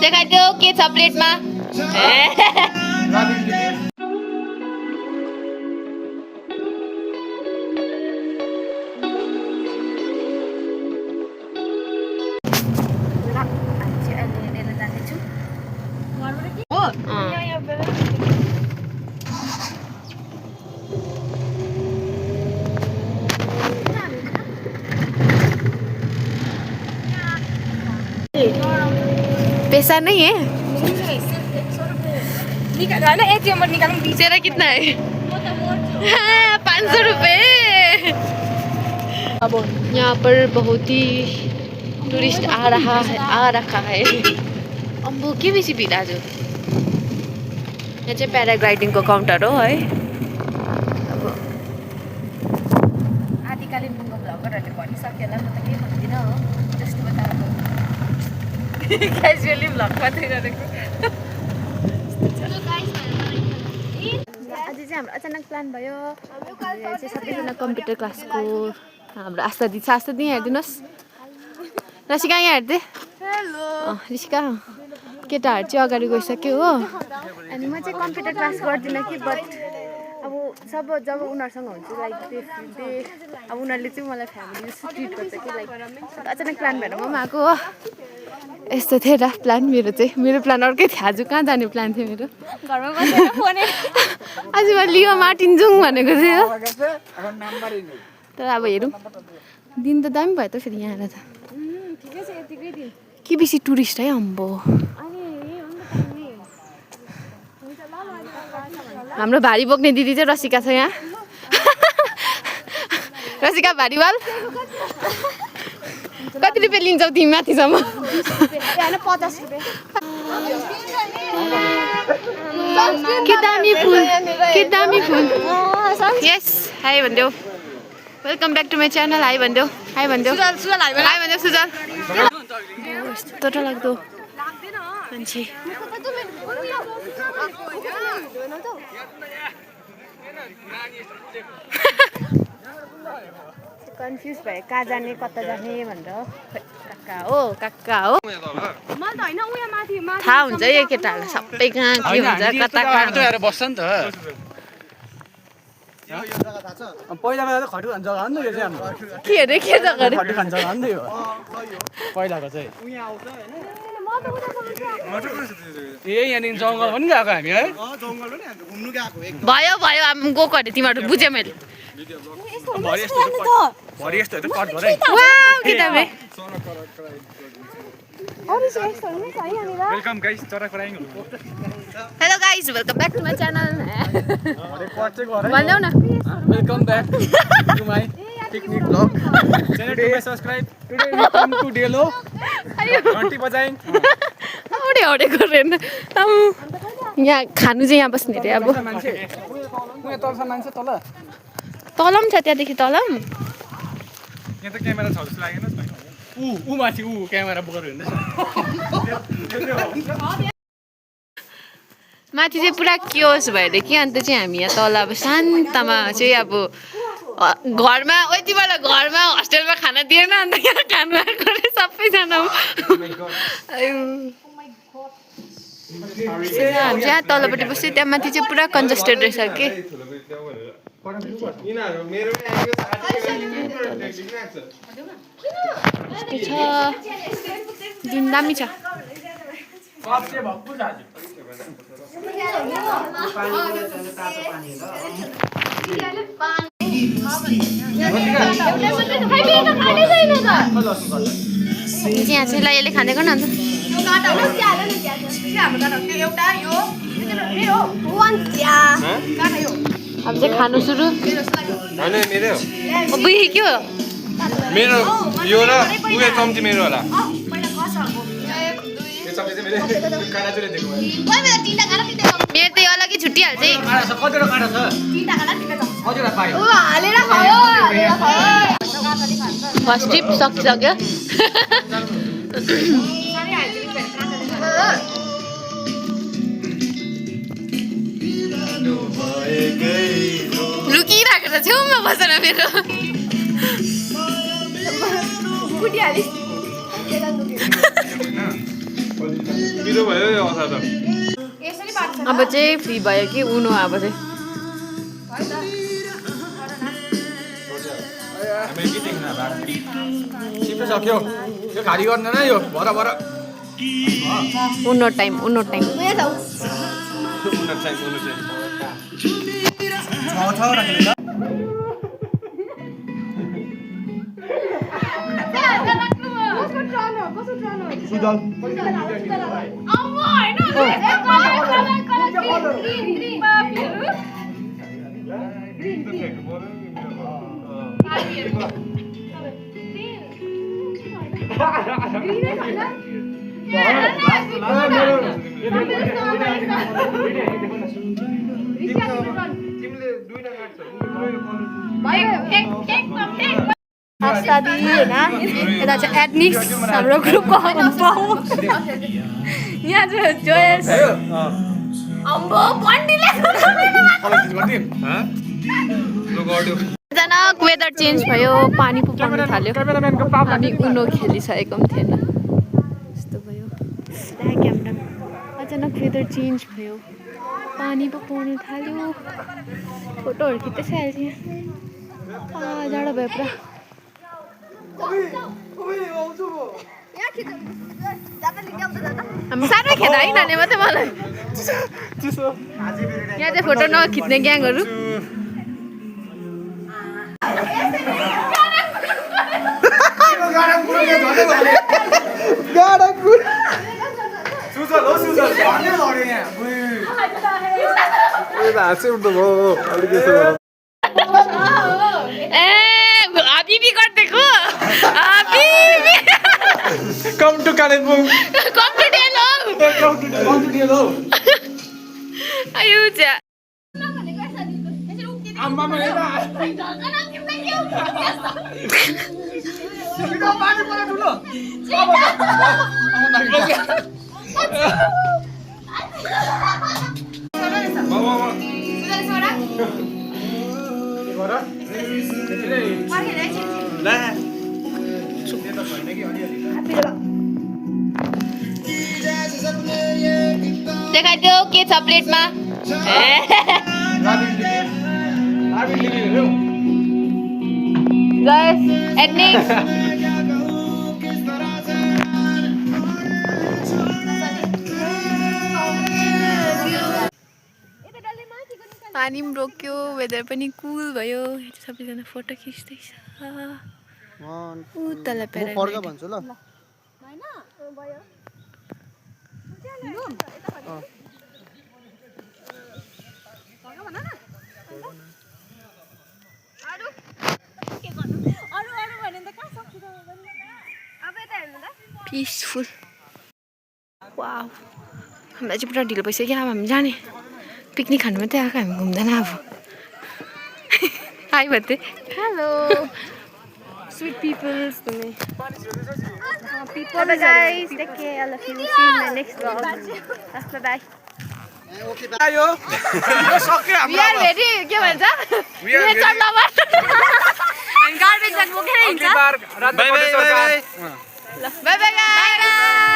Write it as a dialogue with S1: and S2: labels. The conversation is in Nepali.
S1: देखाइदियो के छ प्लेटमा पैसा नहीं है
S2: निकाल एटीएम में निकालूं
S1: तेरा कितना है 500 रुपए यहाँ पर बहुत ही टूरिस्ट आ रखा है अम्बो के बेसी भिड आज यहाँ चाहिँ प्याराग्लाइडिङको काउन्टर हो है अब
S2: आदि कालिम्पोङको भ्लगरहरूले भनिसक्यो होला म त के भन्दिनँ हो जस्तो बताएको क्याजुअली भ्लग मात्रै गरेको
S1: आज चाहिँ हाम्रो अचानक प्लान भयो चाहिँ सबैजना कम्प्युटर क्लासको हाम्रो आस्था दिदी छ आस्था दिदी हेरिदिनुहोस् रसिका यहाँ हेर्दै रिसिका केटाहरू चाहिँ अगाडि गइसक्यो हो
S2: अनि म चाहिँ कम्प्युटर क्लास गर्दिनँ कि बट अब जब उनीहरूसँग हुन्छ लाइक अब उनीहरूले चाहिँ मलाई फ्यामिली ट्रिट गर्छ कि लाइक
S1: अचानक प्लान भएर म आएको हो यस्तो थियो र प्लान मेरो प्लान अर्कै थियो आज कहाँ जाने प्लान थियो मेरो
S2: घरमा बसेर फोन
S1: आज म लियो मार्टिन जाउँ भनेको थियो तर अब हेरौँ दिन त दामी भयो त फेरि यहाँ आएर त
S2: ठिकै छ यतिकै दिन
S1: के बेसी टुरिस्ट है अम्बो हाम्रो भारी बोक्ने दिदी चाहिँ रसिका छ यहाँ रसिका भारीवाल कति रुपियाँ लिन्छौ तिमी माथिसम्म
S2: 50 रुपियाँ
S1: के दामी फुल यस हाई भनिदेऊ welcome back to my channel hi भनिदेऊ हाई भनिदेऊ सुजल यस्तो डरलाग्दो मान्छे
S2: कन्फ्युज भयो कहाँ जाने कता जाने भनेर
S1: काका हो थाहा हुन्छ यो केटाहरूलाई सबै कहाँ के हुन्छ कता कहाँ
S3: बस्छ नि त पहिला त खटु खान्छ जग्गा हो नि त यो चाहिँ हाम्रो
S1: के अरे के जग्गा अरे
S3: खटु खान्छ जग्गा हो नि त यो पहिलाको चाहिँ ए यहाँदेखि जङ्गल पनि गएको हामी है
S1: भयो हामी गएको अरे तिमीहरू बुझेँ मैले
S3: भरि यस्तो कट गरे वेलकम गाइस चरा कराइङ
S1: hello guys welcome back to my channel भन्देऊ न
S3: welcome back to my picnic blog channel to subscribe today we come to डेलो घन्टी बजाइङ
S1: हौडे गरेन यहाँ खानु चाहिँ यहाँ बस्ने अरे अब
S3: मान्छे उहाँ तलसम्म मान्छे तल
S1: तल पनि छ त्यहाँदेखि तल
S3: यहाँ त क्यामेरा छ जस्तो लागेन ऊ माथि क्यामेरा बोकेर हिँड्दैछ
S1: माथि चाहिँ पुरा क्योस भएर कि अन्त चाहिँ हामी यहाँ तल अब शान्तमा चाहिँ अब घरमा यति बेला घरमा हस्टेलमा खाना दिएन अन्त यहाँ खानु आएको अरे सबैजना हामी चाहिँ तलपट्टि बस्यो त्यहाँ माथि चाहिँ पुरा कन्जस्टेड रहेछ कि दिन दामी छ यहाँ चाहिँ ल यसले खाँदै गर्न अन्त अब चाहिँ खानु सुरु बुझी के हो
S3: मेरो यो र उयो चम्ची मेरो होला
S1: मेरो त अलग्गै छुट्टिहाल्छ है फर्स्ट ट्रिप सकिसक्यो लुकी मेरो अब चाहिँ फ्री भयो कि उनो अब चाहिँ
S3: सक्यो यो खाली गर्न न यो भर भर
S1: उनो टाइम
S2: आस्तादी होइन यता चाहिँ एडनिक्स हाम्रो ग्रुपको यहाँ चाहिँ जोयस
S1: अचानक वेदर चेन्ज भयो पानी पो पर्न थाल्यो हामी उनो खेलिसकेको पनि थिएन यस्तो भयो क्यामेरा अचानक वेदर चेन्ज भयो पानी पो पर्न थाल्यो फोटोहरू खिच्दैछ अहिले जाडो भयो पुरा हामी साह्रै खेदा आइनाने मात्रै मलाई यहाँ चाहिँ फोटो नखिच्ने ग्याङहरू Habibi गरिदिएको Habibi
S3: Come to Kalimpong.
S1: Come to Delong
S3: Come to Delong.
S1: Ayo ja
S3: Amma मैले
S1: देखाइदियो के छ प्लेटमा गाइस एडनिक्स पानी पनि रोक्यो वेदर पनि कुल भयो सबैजना फोटो खिच्दैछ तल
S4: फर्क भन्छु ल
S1: पिसफुल वाउ हामीलाई चाहिँ पुरा ढिलो भइसक्यो अब हामी जाने पिकनिक खानु मात्रै आएको हामी घुम्दैन अब हाई भन्थे
S2: हेलो स्वीट पिपल्स तुम्हें people guys take care I love you see you in my next vlog bye bye
S3: आयो यो सक्यो
S1: we are very के भन्छ नेचर लभर हामी गार्बेज ब्याग बोकेर हिँड्छ
S3: बाई बाई
S1: बाई बाई